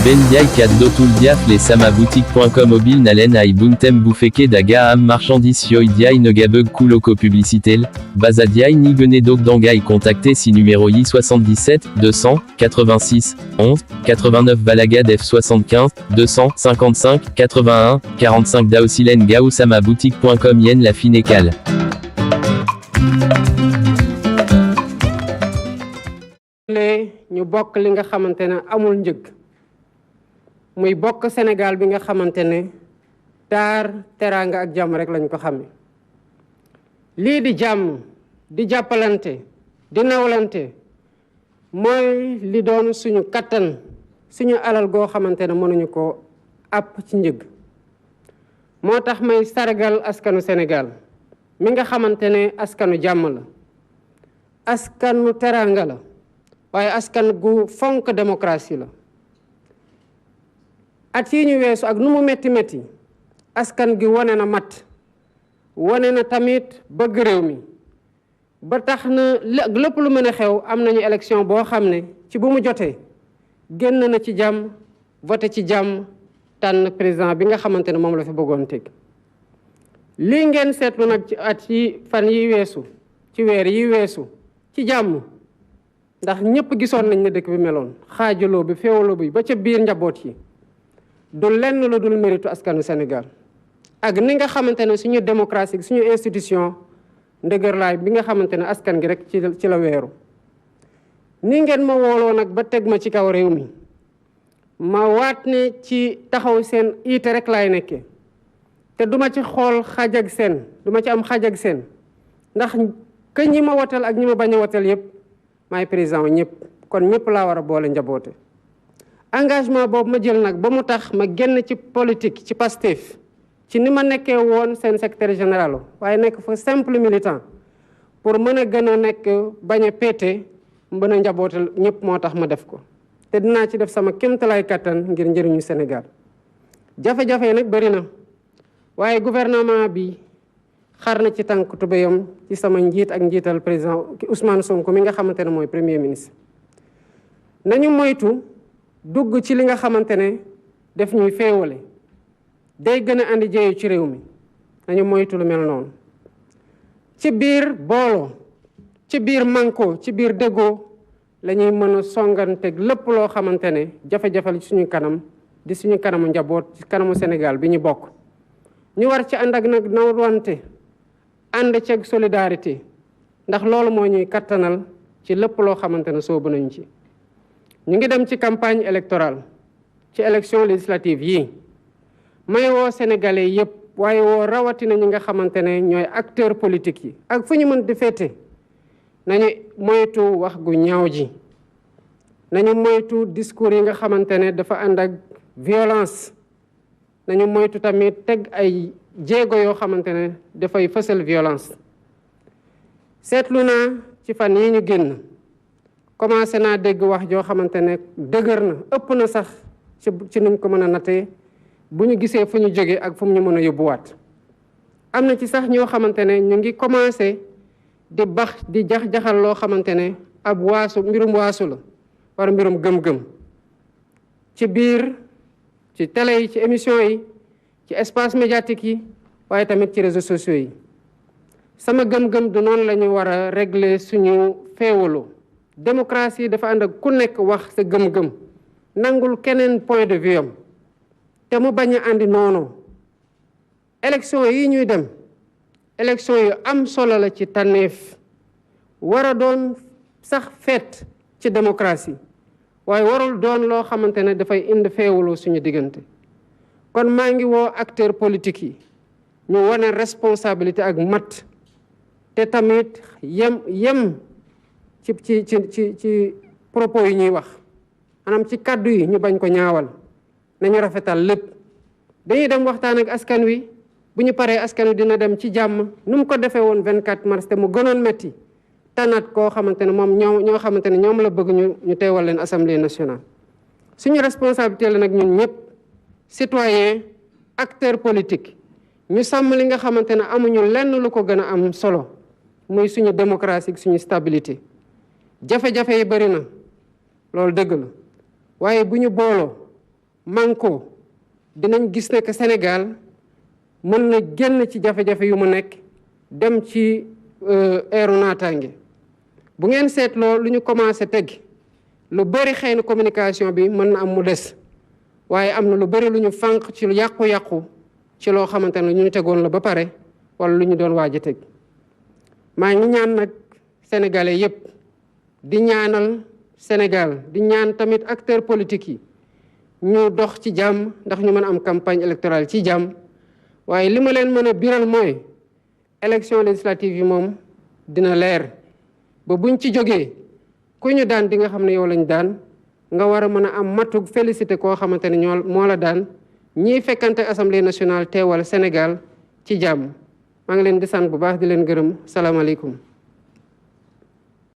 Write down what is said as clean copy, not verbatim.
Ben diay dootul diafle sama boutique.com mobile nalen ay buntem bufeke daga am marchandise yoy diay negebeg kuloko publicitel, baza diay ni gene dog dangay contacté si numéro y 77 200 86 11 89 balagad F75 255 81 45 daosilen gao sama boutique.com yen la finekal. ñu bokk li nga xamantene amul njëg muy bokk Sénégal bi nga xamantene taar teranga ak jàmm rek lañ ko xamé lii di jàmm di jàppalante di nawlante mooy li doon suñu kattan suñu alal goo xamantene mënuñu ko app ci njëg moo tax may sargal askanu Sénégal mi nga xamantene askanu jàmm la askanu teranga la waaye askan gu fonk démocratie la at yi ñu weesu ak nu mu metti metti askan gi wane na mat wane na tamit bëgg réew mi ba tax na lépp lu mën a xew am nañu élection boo xam ne ci bu mu jotee génn na ci jàmm voté ci jàmm tànn président bi nga xamante ne moom la fi bëggoon teg lii ngeen seetlu nag ci at yi fan yi weesu ci weer yi weesu ci jàmm ndax ñëpp gisoon nañ ne dëkk bi meloon xaajaloo bi féewaloo bi ba ca biir njaboot yi du lenn lu dul méritu askanu Sénégal ak ni nga xamante ne suñu démocratie suñu institution ndëgërlaay bi nga xamante ne askan gi rek ci la weeru ni ngeen ma wooloo nag ba teg ma ci kaw réew mi ma waat ne ci taxaw seen iite rek laay nekkee te duma ci xool xaj ak seen duma ci am xaj ak seen ndax que ñi ma watal ak ñi ma bañ a watal yépp maay président ñëpp kon ñëpp laa war a boole njaboote engagement boobu ma jël nag ba mu tax ma génn ci politique ci Pastef ci ni ma nekkee woon seen secrétaire général waaye nekk fa simple militant pour mën a gën a nekk bañ a péete mën a njaboote ñëpp moo tax ma def ko te dinaa ci def sama kéemtalaay kattan ngir njëriñu Sénégal jafe-jafe yi nag bëri na waaye gouvernement bi xar na ci tànk tubéyam ci sama njiit ak njiital président Ousmane Sonko mi nga xamante ne mooy premier ministre nañu moytu dugg ci li nga xamante ne def ñuy féewale day gën a andi jeeyu ci réew mi nañu moytu lu mel noonu ci biir booloo ci biir manko ci biir déggoo la ñuy mën a songanteeg lépp loo xamante ne jafe-jafe ci suñu kanam di suñu kanamu njaboot ci kanamu Sénégal bi ñu bokk ñu war ci ànd ak nag nawante ànd ceeg solidarité ndax loolu moo ñuy kattanal ci lépp loo xamante ne soobu nañ ci ñu ngi dem ci campagne électorale ci élection législative yi may woo sénégalais yépp waaye woo rawatina ñi nga xamante ne ñooy acteurs politiques yi ak fu ñu mën di féete nañu moytu wax gu ñaaw ji nañu moytu discours yi nga xamante ne dafa ànd ak violence nañu moytu tamit teg ay jéego yoo xamante ne dafay fësal violence seetlu naa ci fan yi ñu génn commencé naa dégg wax joo xamante ne dëgër na ëpp na sax ci nuñ ko mën a nattee bu ñu gisee fu ñu jógee ak fu ñu mën a yóbbuwaat am na ci sax ñoo xamante ne ñu ngi commencé di bax di jax-jaxal loo xamante ne ab waasu mbirum waasu la wala mbirum gëm-gëm ci biir ci télé yi ci émission yi ci espace médiatique yi waaye tamit ci réseaux sociaux yi sama gëm-gëm du noonu la ñu war a régler suñu féewaloo démocratie dafa ànd ak ku nekk wax sa gëm-gëm nangul keneen point de vue am te mu bañ a àndi noonu élection yi ñuy dem élection yu am solo la ci tànneef war a doon sax feet ci démocratie waaye warul doon loo xamante ne dafay indi féewaloo suñu diggante kon maa ngi woo acteurs politiques yi ñu wane responsabilité ak mat te tamit yem ci propos yi ñuy wax maanaam ci kàddu yi ñu bañ ko ñaawal nañu rafetal lépp dañuy dem waxtaan ak askan wi bu ñu paree askan wi dina dem ci jàmm nu mu ko defee woon 24 mars te mu gënoon metti tànnaat koo xamante ne moom ñoo xamante ne ñoom la bëgg ñu teewal leen assemblée nationale suñu responsabilité la nag ñun ñëpp citoyen acteur politique ñu sàmm li nga xamante ne amuñu lenn lu ko gën a am solo muy suñu démocratie suñu stabilité jafe-jafe yi bari na loolu dëgg la waaye bu ñu booloo manko dinañ gis ne que Sénégal mën na génn ci jafe-jafe yu mu nekk dem ci eeru naataange bu ngeen seetloo lu ñu commencé teg lu bëri xëy na communication bi mën na am mu des waaye am na lu bëri lu ñu fànq ci lu yàqu-yàqu ci loo xamante ne lu ñu tegoon la ba pare wala lu ñu doon waaj a teg maa ngi ñaan nag sénégalais yépp di ñaanal Sénégal di ñaan tamit acteurs politiques yi ñu dox ci jàmm ndax ñu mën a am campagne électorale ci jàmm waaye li ma leen mën a biral mooy élection législative yi moom dina leer ba buñ ci jógee ku ñu daan di nga xam ne yow lañ daan nga war a mën a am matug félicité koo xamante ne moo la daan ñiy fekkante assemblée nationale teewal Sénégal ci jàmm maa ngi leen di sant bu baax di leen gërëm salaamaaleykum